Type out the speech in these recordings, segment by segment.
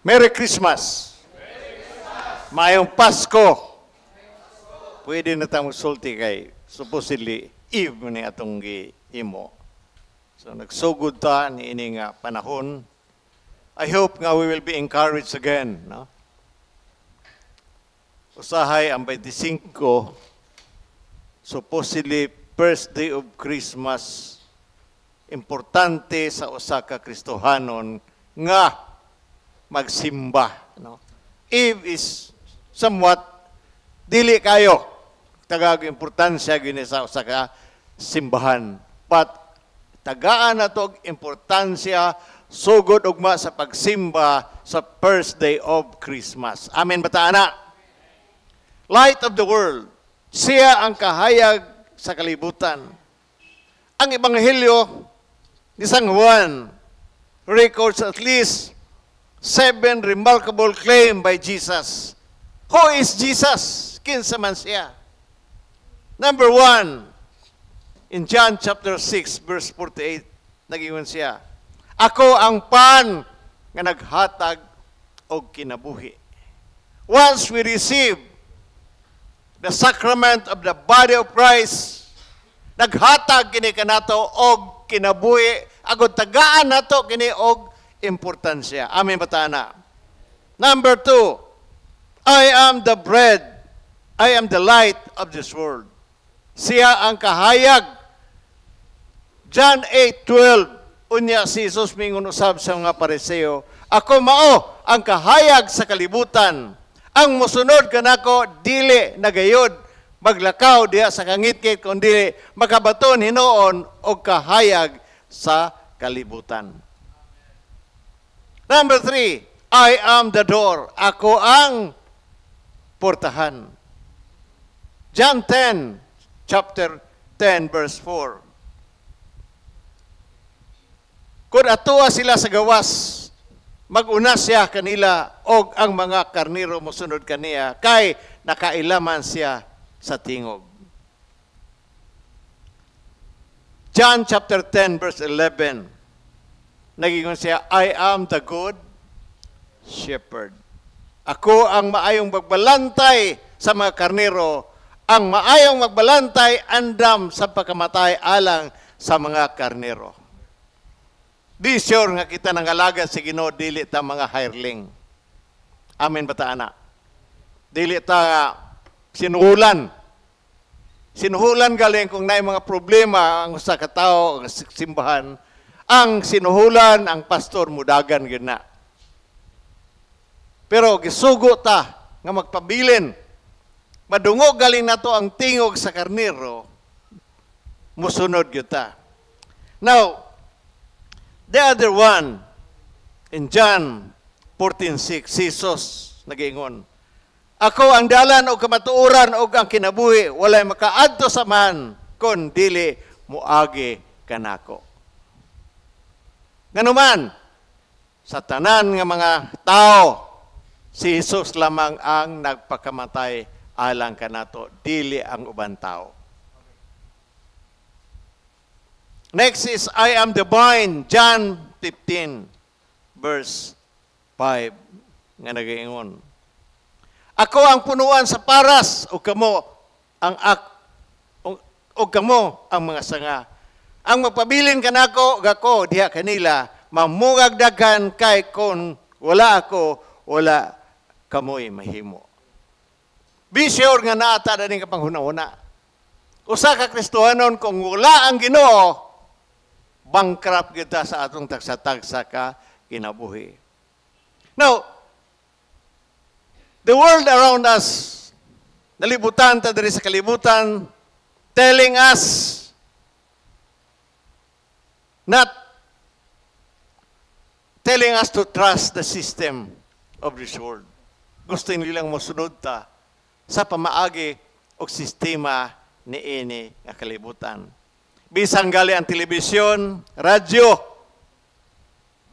Merry Christmas. Maayong Pasko. Pwede na ta sulti kay supposedly Eve ni atong gihimo. So nagsugod ta ni ini nga panahon. I hope nga we will be encouraged again, no? Usahay ang 25, supposedly first day of Christmas, importante sa usa ka Kristohanon nga magsimba, no? Eve is somewhat dili kayo tagag importansya gini sa usa ka simbahan, but tagaan na og importansya sugod ugma sa pagsimba sa first day of Christmas. Amen ba ta ana? Light of the world. Siya ang kahayag sa kalibutan. Ang Ebanghelyo ni San Juan records at least seven remarkable claim by Jesus. Who is Jesus? Kinsa man siya? Number 1, in John chapter 6, verse 48, nagingon siya, "Ako ang pan nga naghatag og kinabuhi." Once we receive the sacrament of the body of Christ, naghatag kini kanato og kinabuhi, agud tagaan nato kini og importansya. Amen ba ta ana? Number 2, "I am the bread. I am the light of this world." Siya ang kahayag. John 8:12, unya si Jesus mingon usab sa mga Pariseo, "Ako mao ang kahayag sa kalibutan. Ang mosunod kanako dili na gayod maglakaw diha sa kangitngit kundi makabaton hinuon og kahayag sa kalibutan." Number 3, "I am the door." Ako ang portahan. John 10, chapter 10, verse 4. Kung atoa sila sa gawas, mag-una siya kanila og ang mga karniro mosunod kaniya kay nakailaman siya sa tingog. John chapter 10 verse 11. Nagingon siya, "I am the good shepherd." Ako ang maayong magbalantay sa mga karnero. Ang maayong magbalantay andam sa pagkamatay alang sa mga karnero. Be sure nga kita nangalaga sa Ginoo, dili ta mga hireling. Amen ba ta ana? Dili ta sinuhulan. Sinuhulan galing kung naay mga problema ang usa ka tawo, ang simbahan, ang sinuhulan ang pastor mudagan gyud na. Pero gisugo ta nga magpabilin. Madungog galing nato ang tingog sa karnero, musunod gyud ta. Now, the other one, in John 14:6, si Jesus nagingon, "Ako ang dalan o kamatuoran o ang kinabuhi, walay makaadto sa Amahan kon dili muagi kanako." Nganuman, sa tanan nga mga tao, si Jesus lamang ang nagpakamatay alang kanato, dili ang uban tao. Next is, "I am the vine," John 15, verse 5, nga nagaingon, "Ako ang punuan sa paras, o kamo ang mga sanga. Ang magpabilin kanako, gako diha kanila, mamungag daghan kay kon wala ako, wala kamoy mahimo." Be sure nga naata na ning kapanghuna-huna. Usa ka Kristohanon, kung wala ang Ginoo, bankrupt kita sa atong tagsa-tagsa ka kinabuhi. Now, the world around us, nalibutan ta diri sa kalibutan, telling us not telling us to trust the system of this world. Gusto nilang mosunod ta sa pamaagi og sistema niini nga kalibutan. Bisan gali ang telebisyon, radyo,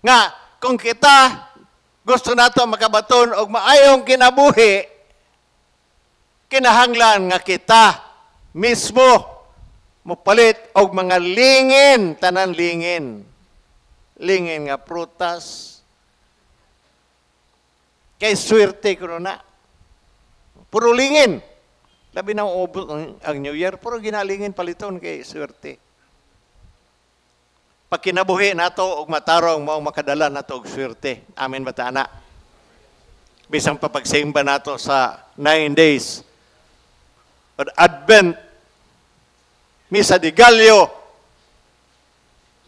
nga kung kita gusto nato makabaton og maayong kinabuhi, kinahanglan nga kita mismo mopalit og mga lingin, tanan lingin. Lingin nga prutas. Kay swerte kuno na. Puro lingin. Labi na uubot ang New Year, puro ginalingin paliton kay swerte. Pag kinabuhi nato og matarong, mao makadala nato og swerte. Amen ba ta ana? Bisan pa pagsimba nato sa 9 days. But Advent, Misa de Gallo,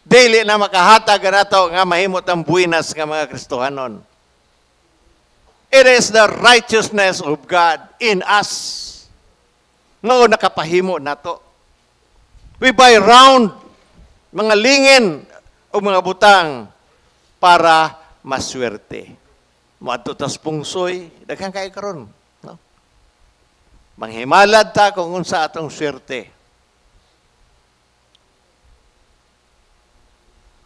dili na makahatag nato nga mahimot ang buenas nga mga Kristohanon. It is the righteousness of God in us. Nga nakapahimo nato. We buy round mga lingin o mga butang para maswerte. Moadto tas pungsoy, daghan kay karon, no? Manghimalad ta kung unsa atong swerte.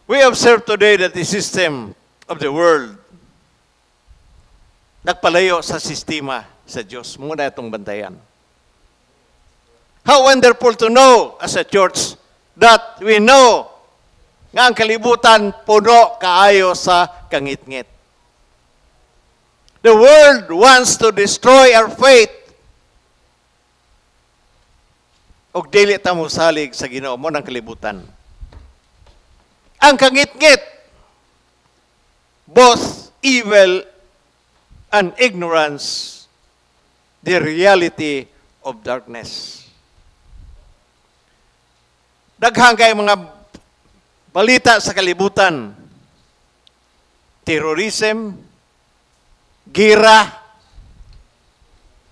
We observe today that the system of the world nagpalayo sa sistema sa Diyos. Muna itong bantayan. How wonderful to know as a church that we know nga ang kalibutan puno kaayo sa kangitngit. The world wants to destroy our faith. Og dili ta mosalig sa Ginoo mo ng kalibutan. Ang kangitngit, both evil and ignorance, the reality of darkness. Daghan kay mga balita sa kalibutan. Terrorism, gira,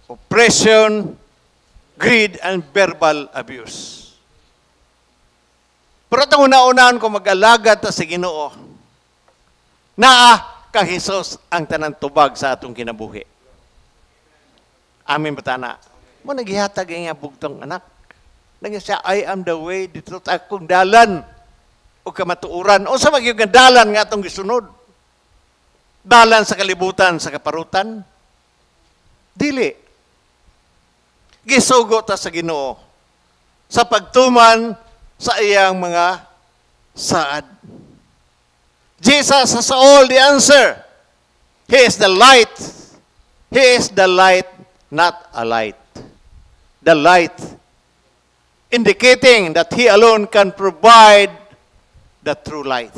oppression, greed, and verbal abuse. Pero itong una-unahan ko mag-alagad ta sa Ginoo, naa kang Hesus ang tanang tubag sa atong kinabuhi. Amen ba ta ana? Mo nagihatag nga bugtong anak. Nang siya, "I am the way, the truth," akong dalan o kamatuoran. O sa magyud nga dalan nga atong gisunod? Dalan sa kalibutan, sa kaparutan? Dili. Gisugo ta sa Ginoo sa pagtuman sa iyang mga saad. Jesus has all the answer. He is the light. He is the light, not a light. The light, indicating that He alone can provide the true light.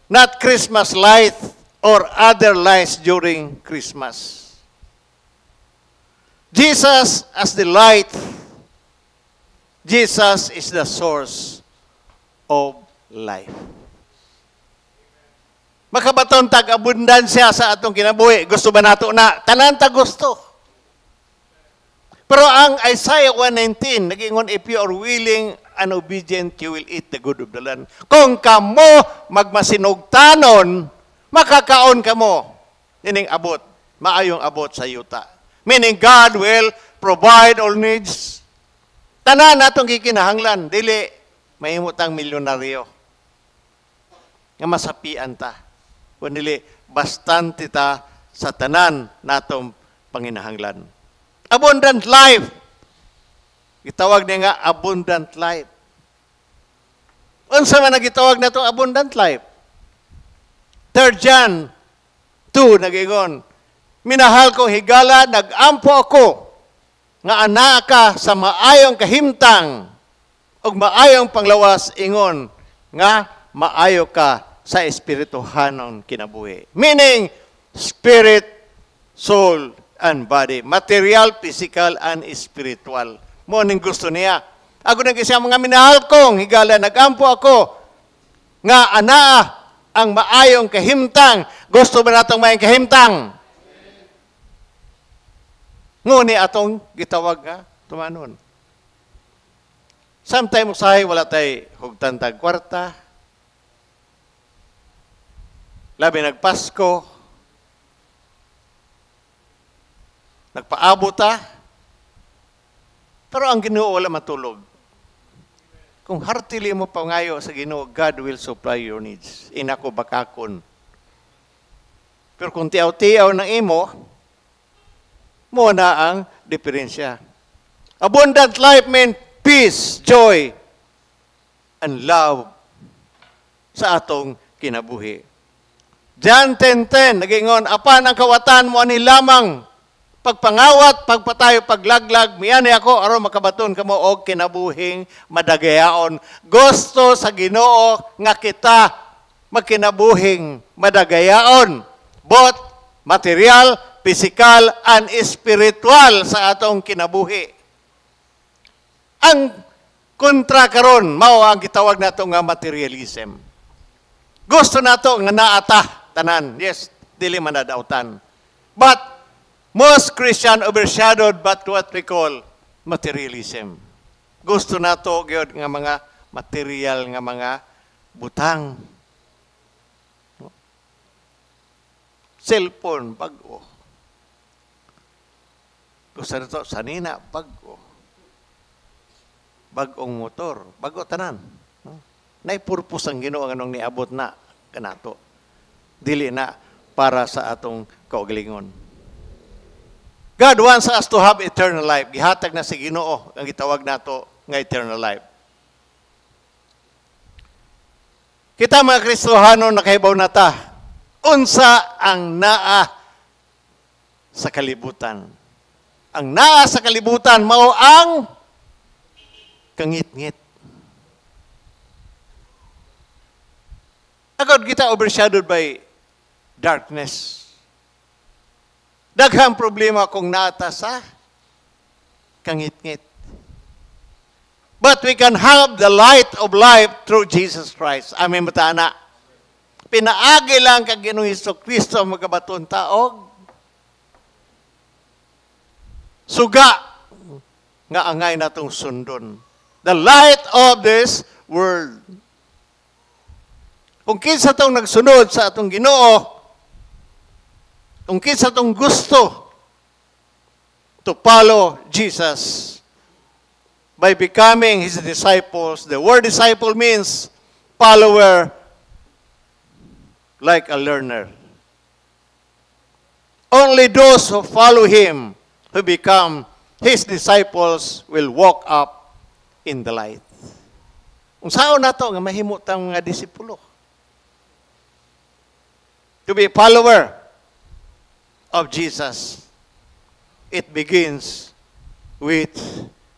Not Christmas light or other lights during Christmas. Jesus as the light, Jesus is the source of life. Makabaton tag abundansya sa atong kinabuhi. Gusto ba nato na? Tanan ta gusto. Pero ang Isaiah 1:19, nagingon, "If you are willing and obedient, you will eat the good of the land." Kung kamo magmasinugtanon, makakaon kamo nining abot, maayong abot sa yuta. Meaning God will provide all needs. Tanan natong gikinahanglan, dili mahimo tang milyonaryo. Nga masapian ta. Kun dili bastante ta sa tanan natong panginahanglan. Abundant life. Gitawag niya nga abundant life. Unsa man ang gitawag nato abundant life? 3 John 2 nagingon, "Minahal kong higala, nagampo ako nga anaa ka sa maayong kahimtang ug maayong panglawas ingon nga maayo ka sa espirituhanon kinabuhi." Meaning, spirit, soul, and body. Material, physical, and spiritual. Mo ning gusto niya. Ako nang siya, "Mga minahal kong higala, nagampo ako nga anaa ang maayong kahimtang." Gusto ba natong maayong kahimtang? Nguni atong gitawag nga tumanon. Sometimes usahay wala tay hugtan tag kwarta. Labi nagpasko. Nagpaabot ta. Pero ang Ginoo wala matulog. Kung heartily mo pangayo sa Ginoo, God will supply your needs. Inako bakakon. Pero kung tiaw-tiaw ng imo, mo na ang diferensya. Abundant life mean peace, joy, and love sa atong kinabuhi. John 10:10, nagingon, "Apan ang kawatan mo ani lamang pagpangawat, pagpatay, paglaglag, miani ako aron makabaton kamo og kinabuhing madagayaon." Gusto sa Ginoo nga kita magkinabuhing madagayaon, both material, physical, and spiritual sa atong kinabuhi. Ang kontra karon mao ang gitawag nato nga materialism. Gusto nato nga naata tanan. Yes, dili man nadautan. But most Christian overshadowed but what we call materialism. Gusto nato gyud nga mga material nga mga butang. Cellphone, bag-o. Gusto nato sanina, bag-o. Bag-ong motor, bag-o tanan. No? Nay purpose ang Ginoo nganong niabot na kanato. Dili na para sa atong kaugalingon. God wants us to have eternal life. Gihatag na si Ginoo ang gitawag nato nga eternal life. Kita mga Kristohano, nakahibaw na ta unsa ang naa sa kalibutan. Ang naa sa kalibutan mao ang kangitngit. Agad kita overshadowed by darkness. Daghang problema kung naata sa kangitngit. But we can have the light of life through Jesus Christ. Amen ba ta, ana? Pinaagi lang kang Ginoong Hesus Kristo magabaton ta og suga nga angay natong sundon. The light of this world. Kung kinsa tong nagsunod sa atong Ginoo, kung kinsa tong gusto to follow Jesus by becoming His disciples, the word "disciple" means follower, like a learner. Only those who follow Him, who become His disciples, will walk up in the light. Unsaon nato nga mahimo tang mga disipulo? To be a follower of Jesus, it begins with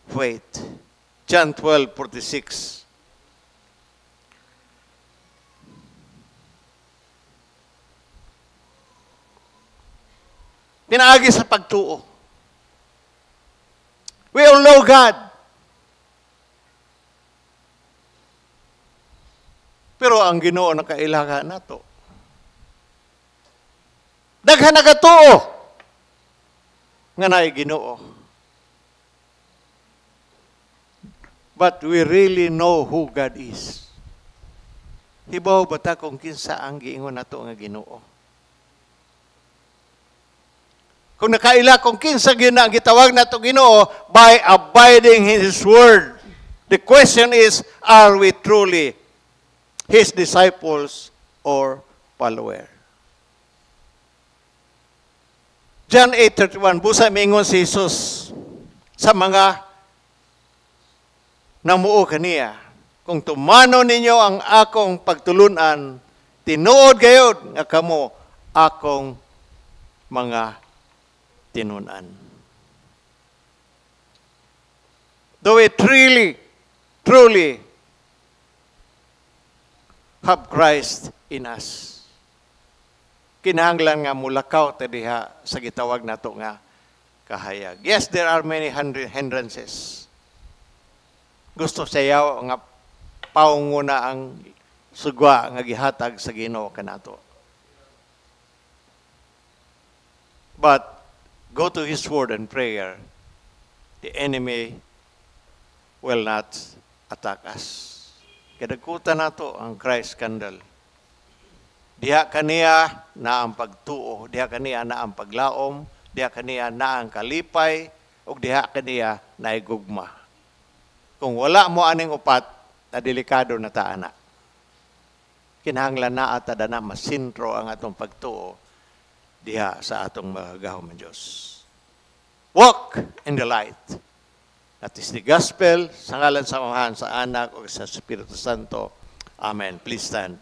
faith. John 12:46. Pinaagi sa pagtuo. We all know God. Pero ang Ginoo nakailaga nato. Daghan nagatuo nga naay Ginoo. But we really know who God is. Hibaw ba ta kung kinsa ang giingon nato nga Ginoo? Kung nakaila kung kinsa gyud na ang gitawag nato Ginoo by abiding in His Word. The question is, are we truly His disciples or follower? John 8:31, busa mingon si Jesus sa mga namuo kaniya, "Kung tumano ninyo ang akong pagtulunan, tinuod gayod nga kamo akong mga tinunan." Do we truly, truly have Christ in us? Kinahanglan nga mulakaw ta diha sa gitawag nato nga kahayag. Yes, there are many hindrances. Gusto sayaw nga paungo na ang sugwa nga gihatag sa Ginoo kanato. But go to His Word and prayer. The enemy will not attack us. Kadagkutan nato ang Christ candle. Diha kaniya na ang pagtuo, diha kaniya na ang paglaom, diha kaniya na ang kalipay, ug diha kaniya na gugma. Kung wala mo aning upat, na delikado na ta ana. Kinahanglan na at na masintro ang atong pagtuo diha sa atong magagahom ng Diyos. Walk in the light. That is the gospel. Sa ngalan sa Amahan, sa Anak, o sa Espiritu Santo. Amen. Please stand.